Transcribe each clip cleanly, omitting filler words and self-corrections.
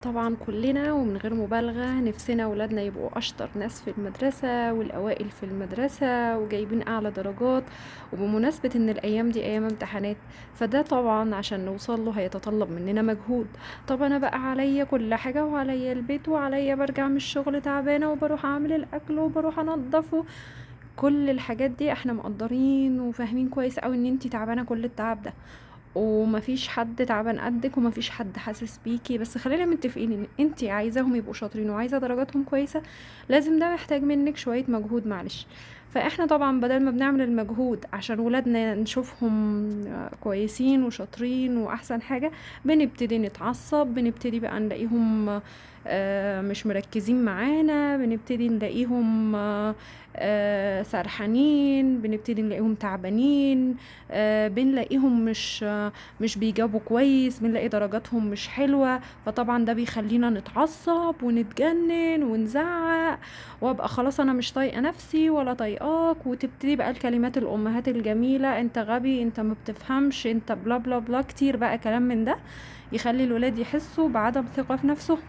طبعا كلنا ومن غير مبالغة نفسنا ولادنا يبقوا أشطر ناس في المدرسة والأوائل في المدرسة وجايبين أعلى درجات. وبمناسبة إن الأيام دي أيام امتحانات، فده طبعا عشان نوصل له هيتطلب مننا مجهود. طب أنا بقى عليا كل حاجة وعليا البيت وعليا برجع من الشغل تعبانة وبروح أعمل الأكل وبروح أنضفه، كل الحاجات دي احنا مقدرين وفاهمين كويس قوي ان انتي تعبانة كل التعب ده، ومفيش حد تعبان قدك ومفيش حد حاسس بيكي. بس خلينا متفقين ان انتي عايزاهم يبقوا شاطرين وعايزه درجاتهم كويسة، لازم ده محتاج منك شوية مجهود معلش. فاحنا طبعا بدل ما بنعمل المجهود عشان ولادنا نشوفهم كويسين وشاطرين واحسن حاجة، بنبتدي نتعصب، بنبتدي بقى نلاقيهم مش مركزين معانا، بنبتدي نلاقيهم سرحانين، بنبتدي نلاقيهم تعبانين، بنلاقيهم مش بيجاوبوا كويس، بنلاقي درجاتهم مش حلوة. فطبعا ده بيخلينا نتعصب ونتجنن ونزعق وابقى خلاص انا مش طايقة نفسي ولا طايقاك، وتبتدي بقى الكلمات الامهات الجميلة، انت غبي، انت ما بتفهمش، انت بلا بلا بلا، كتير بقى كلام من ده يخلي الولاد يحسوا بعدم ثقة في نفسهم.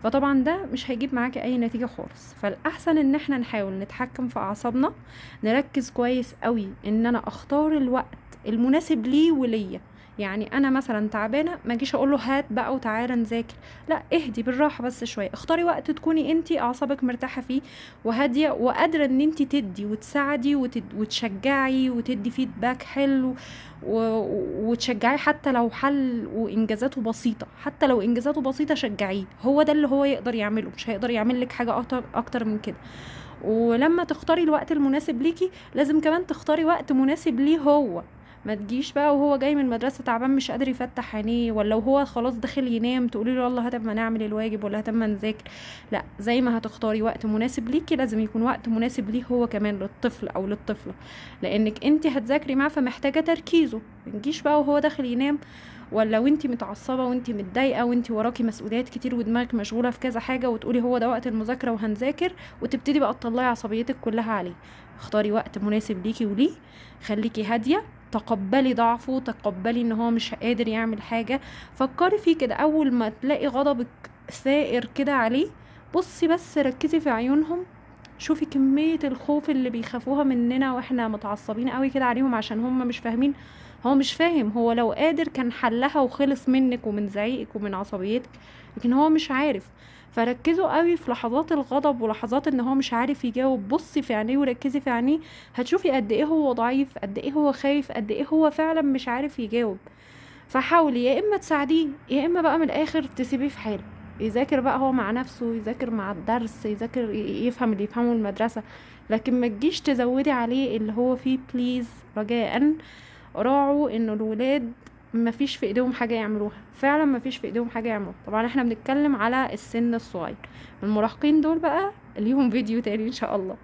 فطبعا ده مش هيجيب معاكي اي نتيجة خالص. فالاحسن ان احنا نحاول نتحكم في اعصابنا، نركز كويس قوي ان انا اختار الوقت المناسب ليه وليا. يعني انا مثلا تعبانة ما اجيش اقول له هات بقى وتعالى نذاكر، لا اهدي بالراحة بس شوية، اختاري وقت تكوني انتي اعصابك مرتاحة فيه وهاديه وقادرة ان انتي تدي وتساعدي وتشجعي وتدي feedback حلو وتشجعي حتى لو حل وانجازاته بسيطة، حتى لو انجازاته بسيطة شجعيه، هو ده اللي هو يقدر يعمله، مش هيقدر يعمل لك حاجة اكتر من كده. ولما تختاري الوقت المناسب ليكي لازم كمان تختاري وقت مناسب ليه هو، ما تجيش بقى وهو جاي من المدرسة تعبان مش قادر يفتح عينيه، ولا وهو خلاص داخل ينام تقولي له يلا هات اما نعمل الواجب ولا هات اما نذاكر. لا، زي ما هتختاري وقت مناسب ليكي لازم يكون وقت مناسب ليه هو كمان، للطفل او للطفلة، لانك انت هتذاكري معاه فمحتاجة تركيزه. ما تجيش بقى وهو داخل ينام، ولا وانت متعصبة وانت متضايقة وانت وراكي مسؤوليات كتير ودماغك مشغولة في كذا حاجة وتقولي هو ده وقت المذاكرة وهنذاكر، وتبتدي بقى تطلعي عصبيتك كلها عليه. اختاري وقت مناسب ليكي وليه، خليكي هادية، تقبلي ضعفه، تقبلي ان هو مش قادر يعمل حاجة، فكري فيه كده. اول ما تلاقي غضبك ثائر كده عليه بصي بس ركزي في عيونهم، شوفي كمية الخوف اللي بيخافوها مننا واحنا متعصبين قوي كده عليهم عشان هم مش فاهمين. هو مش فاهم، هو لو قادر كان حلها وخلص منك ومن زعيقك ومن عصبيتك، لكن هو مش عارف. فركزوا قوي في لحظات الغضب ولحظات ان هو مش عارف يجاوب، بصي في عينيه وركزي في عينيه، هتشوفي قد ايه هو ضعيف، قد ايه هو خايف، قد ايه هو فعلا مش عارف يجاوب. فحاولي يا اما تساعديه يا اما بقى من الاخر تسيبيه في حاله، يذاكر بقى هو مع نفسه، يذاكر مع الدرس، يذاكر يفهم اللي يفهمه المدرسة، لكن ما تجيش تزودي عليه اللي هو فيه. please رجاء راعوا انه الولاد ما فيش في ايديهم حاجة يعملوها، فعلا ما فيش في ايديهم حاجة يعملوها. طبعا احنا بنتكلم على السن الصغير، المراهقين دول بقى ليهم فيديو تاني ان شاء الله.